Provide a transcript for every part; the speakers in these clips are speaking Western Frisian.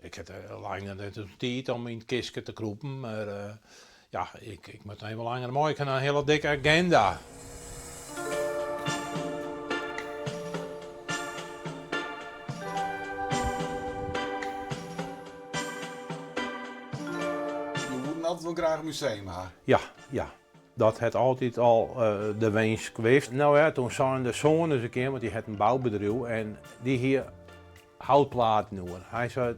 Ik ha lang net de tiid om yn it kistke te krûpen, mar ja, ik moat even langer mei. Ik ha in hiele dikke agenda. Jo woenen altyd wol graach in museum ha? Ja, ja. Dat hat altyd al de winsk west. No ja, toen seine de soan ris in kear, want dy hat in boubedriuw en dy hie houtplaten oer. Hy sei,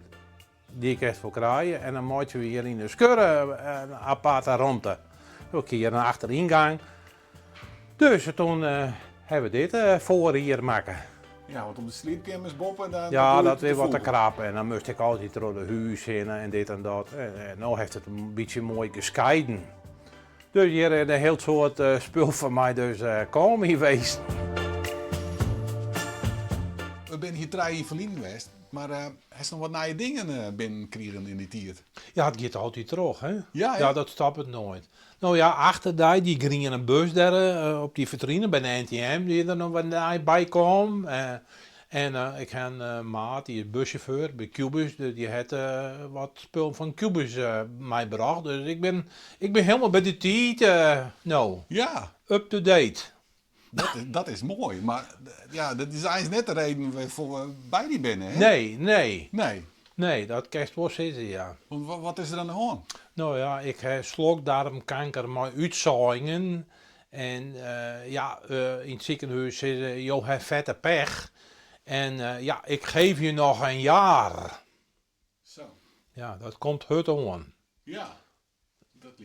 dy kinst wol krije en dan meitsje we hjir yn de skurre in aparte romte. We hier in achteryngang. Dus toen hawwe we dit foarjier makke. Ja, want om de sliepkeamers boppe, dan Ja, dat wie wat te krap en dan moast ik altyd troch de hûs hinne en dit en dat. En no hast it in bytsje moai geskeiden. Dus hjir is in hiel soad spul foar my dus kaam hier west. We binne hjir trije jier ferlyn west, mar hast noch wat nije dingen binnen krigen yn dy tiid? Ja, it giet altyd troch, hè? Ja, ja, dat stoppet noait. No ja, achter dy, dy griene bus dêr op dy fitrine by de NTM, dy is der noch wat nij by kaam. En ik ha in maat, dy is bussjauffeur by Qbuzz, dus dy hat wat spul fan Qbuzz meibrocht. Dus ik bin, ik bin hielendal by de tiid no. Ja. Up to date. Dat, dat is moai, mar ja, dat is eins net de reden wêrfoar we by dy binne, hè? Nee, nee. Nee. Nee, dat kinst wol sizze, ja. Want wat is der oan de hân? No ja, ik ha slokdarmkanker mei útsaaiingen. En ja, yn it sikehûs sizze se, jo ha fette pech. En ja, ik geef je noch in jaar. Zo. Ja, dat komt hurd oan. Ja.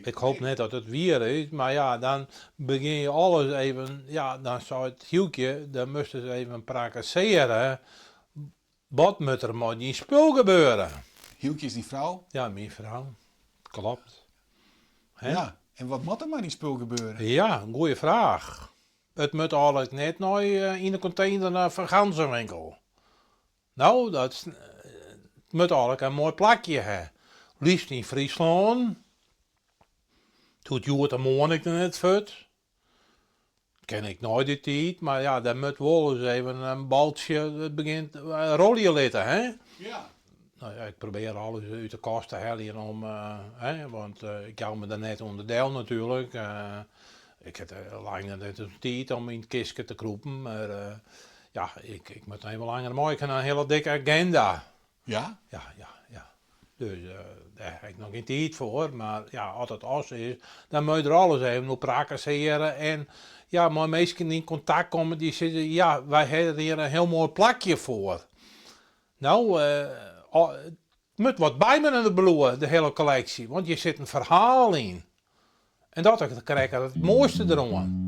Ik hoop net dat it wier is, mar ja, dan begjin je alles even, ja, dan seit Hylkje, dan moatst ris even prakkesearje, wat moat der mei dyn spul gebeure? Hylkje is dyn frou? Ja, myn frou. Kloppet. Hè? Ja, en wat moat der mei dyn spul gebeure? Ja, in goeie fraach. It moat eigenlik net nei yn de kontener nei Van Ganzenwinkel. No, dat moat eigenlik in moai plakje ha. Liefst yn Fryslân. It hoecht hjoed-de-moarn ek noch net fuort. Kin ek nei dy tiid, mar ja, der moat wol ris even in baltsje it begjint rolje litte, hè? Ja. No ja, ik probearje alles út de kast te heljen om, hè, want ik jou me der net ûnder del natuerlik. Ik ha lang net de tiid om yn it kistke te krûpen, mar ja, ik moat even langer mei. Ik ha in hiele dikke agenda. Ja? Ja, ja, ja. Dus dêr ha ik noch gjin tiid foar, mar ja, as it as is, dan moat je der alles even oer prakkesearje en ja, mei minsken yn kontakt komme dy't sizze, ja, wy hawwe hjir in hiel moai plakje foar. No, it moat wat by my bliuwe, de hiele kolleksje, want hjir sit in ferhaal yn. En dat is krekt it moaiste deroan.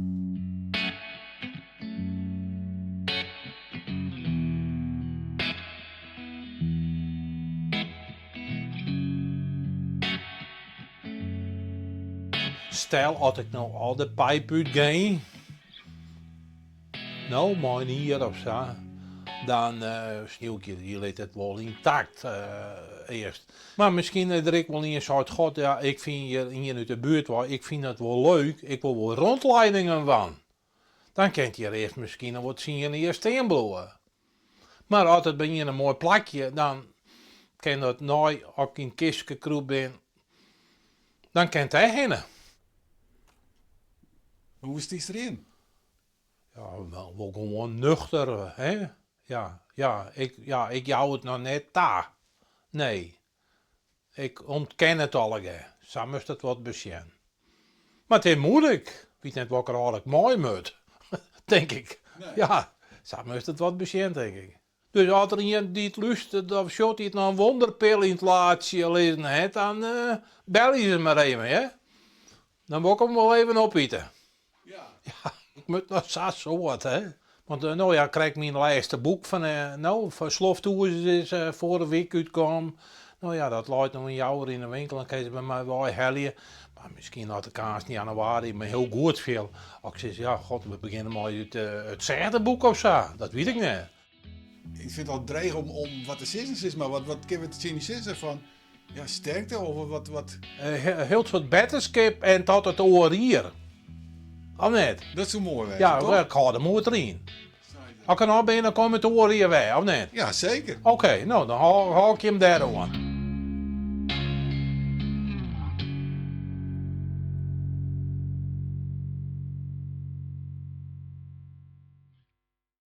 Stel as ik no al de pijp útgean, No, mei in jier of sa, dan Hylkje dy lit it wol yntakt earst. Mar miskien is der ek wol ien seit, god ja, ik fyn hjir ien út de buert wei, ik fyn dat wol leuk, ik wol wol rondleidingen dwaan. Dan kin it hjir earst miskien noch wol tsien jier stean bliuwe. Mar as it by ien in moai plakje, dan kin dat nei, as ik yn it kistke krûpt bin, dan kin it dêr hinne. Hoe stiest deryn? Ja, wol gewoan nuchter, hè. Ja, ja, ik, ja, ik jou it noch net ta. Nee. Ik ûntken it allegear. Sa moatst it wat besjen. Mar it is muoilik. Ik wit net wat ik der eigenlik mei moat, tink ik. Ja, sa moatst it wat besjen, tink ik. Dus as der ien dy't lústeret of sjocht dy't noch in wonderpil yn it laadsje lizzen hat, dan belje se mar even, hear. Dan wol ik him wol even opite. Ja, ik moat noch sa soad, hè. Want no ja, krekt myn lêste boek fan no, fan Slofthoezen is foarige wike útkaam. No ja, dat leit no in jouwer yn de winkel, dan kinne se by my weihelje. Mar miskien as ik aanst yn januari my hiel goed fiel, as ik sis, ja, god, we begjinne mei it sechde boek of sa, dat wit ik net. Ik fyn it al dreech om, om wat te sizzen, sis mar. Wat, wat kinne we tsjin dy sizze fan ja, sterkte of wat, wat? Hiel soad betterskip en tot it oar jier. Of net? Dat soe moai wêze, Ja, toch? ik hâld de moed deryn. As ik der noch bin, dan kom ik it oar jier wer, of net? Ja, seker. Oké, no, dan hâld ik jim dêr oan.